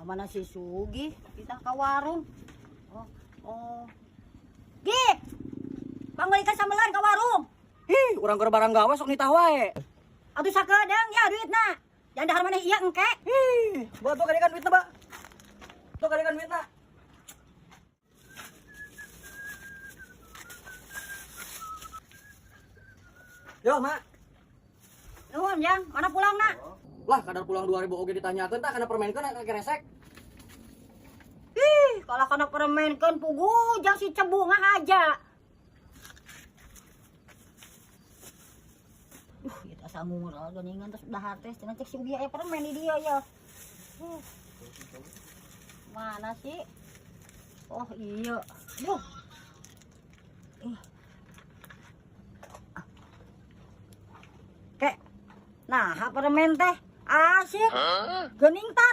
Kemana si Sugi? Kita ke warung. Oh, oh. Gi! Panggalikan sambelan ke warung. Ih, urang keur barang gawe sok nitah wae. Atuh sakedeung ya duitna. Jangan dahar maneh ieu engke. Ih, buat tuh kadekan duitna, Mbak. Tuh kadekan duitna. Yo, Mak. Nuhun, Jang. Mana pulang, nak? Lah, kadar pulang 2000 oge ditanyakeun tah kana permenkeun ka keresek. Ih, kalau kana permenkeun pugu jang si cebu ngahaja. Ieu asa ngurel geuningan terus dahar teh cenah cek si Ugi aya permen di dia ya. Mana sih? Oh iya. Duh. Ih. Kek. Nah, permen teh asik. Geuning tara.